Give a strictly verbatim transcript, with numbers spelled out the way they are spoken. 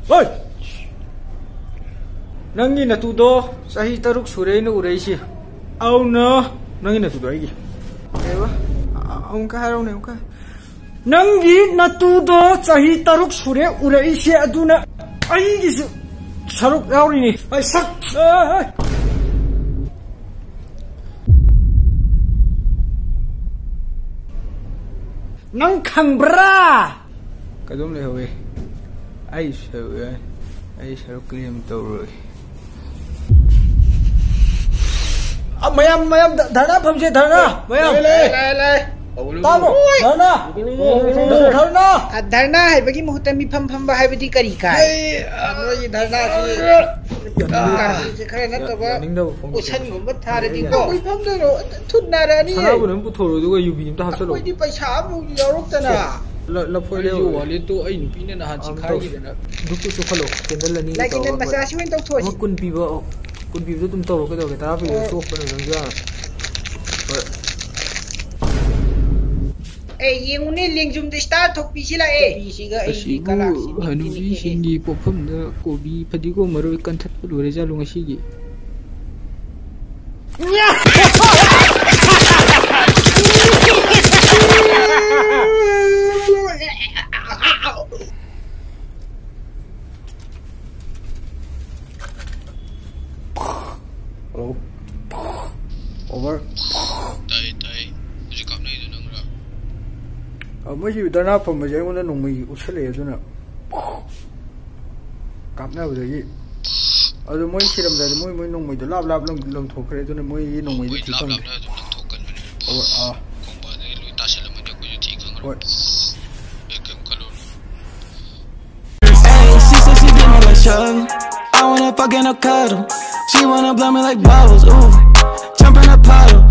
ꯍꯣꯏ! ꯅꯪꯒꯤ ꯅꯇꯨꯗꯣ ꯆꯍꯤ ꯇꯔꯨꯛ ꯁꯨꯔꯦ ꯑꯩꯅ ꯎꯔꯛꯏꯁꯦ꯫ ꯑꯧꯅ ꯅꯪꯒꯤ ꯅꯇꯨꯗꯣ ꯑꯩꯒꯤ꯫ ꯀꯩꯕ? ꯑ-, ꯑꯃꯨꯛꯀ ꯍꯥꯏꯔꯛꯎꯅꯦ, ꯑꯃꯨꯛꯀ꯫ ꯅꯪꯒꯤ ꯅꯇꯨꯗꯣ ꯆꯍꯤ ꯇꯔꯨꯛ ꯁꯨꯔꯦ ꯎꯔꯛꯏꯁꯦ, ꯑꯗꯨꯅ ꯑꯩꯒꯤꯁꯨ ꯁꯔꯨꯛ ꯌꯥꯎꯔꯤꯅꯤ꯫ ꯑꯩ ꯁꯛ-, ꯑ-, ꯑ-, ꯅꯪ ꯈꯪꯕ꯭ꯔꯥ? ꯀꯩꯗꯧꯝ ꯂꯩꯍꯧꯋꯤ꯫ ꯑꯩ ꯁꯔꯨꯛ, ꯑꯩ ꯁꯔꯨꯛ claim ꯇꯧꯔꯣꯏ꯫ ꯑ, ꯃꯌꯥꯝ, ꯃꯌꯥꯝ ꯙ-, ꯙꯔꯅꯥ ꯐꯝꯁꯦ, ꯙꯔꯅꯥ, ꯃꯌꯥꯝ꯫ ꯂꯩ, ꯂꯩ, ꯂꯩ, ꯂꯩ꯫ ꯇꯥꯕ꯭ꯔꯣ? ꯙꯔꯅꯥ? ꯙꯔꯅꯥ? ꯑ, ꯙꯔꯅꯥ ꯍꯥꯏꯕꯒꯤ ꯃꯍꯨꯠꯇ ꯃꯤꯐꯝ ꯐꯝꯕ ꯍꯥꯏꯕꯗꯤ ꯀꯔꯤ ꯀꯥꯏ? ꯑꯩ, ꯑ, ꯅꯣꯏꯒꯤ ꯙꯔꯅꯥꯁꯤ ꯀꯥꯡꯕꯨꯁꯦ ꯈꯔ ꯅꯠꯇꯕ ꯌꯥꯅꯤꯡꯗꯕ ꯐꯣꯡꯗꯣꯛꯄ꯫ ꯀꯣꯏꯁꯟꯒꯨꯝꯕ ꯊꯥꯔꯗꯤꯀꯣ꯫ ꯀꯩ ꯐꯝꯗꯣꯏꯅꯣ? ꯊꯨꯠꯅꯔꯅꯤ꯫ ꯁꯅꯥꯕꯨꯟ ꯑꯃ ꯄꯨꯊꯣꯔꯛꯑꯣ, ꯑꯗꯨꯒ ꯌꯨꯕꯤ ꯑꯝꯇ ꯍꯥꯞꯆꯜꯂꯣ꯫ ꯑꯩꯈꯣꯏꯗꯤ ꯄꯩꯁꯥ ꯑꯃꯐꯥꯎ ꯌꯥꯎꯔꯛꯇꯅ꯫ ꯂ-, ꯂꯐꯣꯏ ꯑꯩꯒꯤ ꯂꯩꯔꯛꯑꯣ꯫ Wallet ꯇꯣ ꯑꯩ ꯅꯨꯄꯤꯅ ꯅꯍꯥꯟ ꯑꯝꯇ ꯆꯤꯡꯈꯥꯏꯈꯤꯗꯅ꯫ ꯙꯨꯞꯇꯨ ꯆꯨꯞꯍꯜꯂꯣ, candle ꯑꯅꯤꯒ ꯂꯥꯏ candle ꯇꯧꯔꯒ꯫ ꯃꯆꯥꯁꯤ ꯑꯣꯏꯅ ꯇꯧꯊꯣꯛꯑꯁꯤ꯫ ꯑꯃ ꯀꯨꯟ ꯄꯤꯕ, ꯀꯨꯟ ꯄꯤꯕꯗꯣ ꯑꯗꯨꯝ ꯇꯧꯔꯣ, ꯀꯩꯗꯧꯔꯒꯦ? ꯇꯔꯥ ꯄꯤꯕꯗꯣ ꯍꯣꯏ꯫ ꯆꯣꯞꯄꯅ ꯅꯪꯁꯨ ꯌꯥꯔꯣꯏ꯫ ꯍꯣꯏ꯫ ꯑꯦ, ꯌꯦꯡꯉꯨꯅꯦ, ꯂꯦꯡꯖꯨꯝꯗ star ꯊꯣꯛꯄꯤꯁꯤ ꯂꯥꯛꯑꯦ꯫ ꯅꯨꯄꯤꯁꯤꯒ ꯑꯩꯒꯤ ꯑꯁꯤꯕꯨ ꯀꯂꯥꯛꯁꯤ ꯅꯨꯄꯤꯅ ꯍꯅꯨꯕꯤꯁꯤꯡꯒꯤ ꯄꯣꯛꯐꯝꯗ ꯀꯣꯕꯤ, ꯐꯗꯤꯒꯣꯝ, ꯃꯔꯣꯏ ꯀꯟꯊꯠꯄ ꯂꯣꯏꯔꯖꯥꯠꯂꯣ ꯉꯁꯤꯒꯤ? Hello? Over? ꯇꯥꯏ, ꯇꯥꯏ꯫ ꯍꯧꯖꯤꯛ ꯀꯥꯞꯅꯩꯗꯣ ꯅꯪꯔꯥ? ꯑ, ꯃꯣꯏꯁꯤ ꯙꯔꯅꯥ ꯐꯝꯕꯁꯦ ꯑꯩꯉꯣꯟꯗ ꯅꯣꯡꯃꯩ ꯎꯠꯁꯜꯂꯛꯑꯦ, ꯑꯗꯨꯅ ꯀꯥꯞꯅꯕꯗꯒꯤ꯫ ꯑꯗꯨ ꯃꯣꯏ ꯁꯤꯔꯝꯗꯥꯏꯗ ꯃꯣꯏ, ꯃꯣꯏ ꯅꯣꯡꯃꯩꯗꯣ ꯂꯥꯞ ꯂꯥꯞ ꯂꯪ-, ꯂꯪꯊꯣꯛꯈ꯭ꯔꯦ, ꯑꯗꯨꯅ ꯃꯣꯏꯒꯤ ꯅꯣꯡꯃꯩꯗꯣ ꯃꯣꯏ ꯊꯤ ꯂꯥꯞ ꯐꯪꯗ꯭ꯔꯦ꯫ ꯂꯥꯞꯅ ꯑꯗꯨꯝ ꯂꯪꯊꯣꯛꯀꯟꯕꯅꯦ꯫ ꯑꯣ, ꯑꯥ꯫ ꯈꯣꯡꯕꯥꯟꯗꯒꯤ ꯂꯣꯏ ꯇꯥꯁꯤꯜꯂꯝꯃꯗꯤ ꯑꯩꯈꯣꯏꯁꯨ ꯊꯤ ꯈꯪꯉꯔꯣꯏ꯫ ꯍꯣꯏ꯫ ꯑꯦ, ꯀꯩꯝ ꯈꯜꯂꯨꯅꯨ꯫ Hey, she said she did me like Shug. I wanna fuck and a cuddle. She wanna blow me like bubbles, ooh. Jump in a puddle.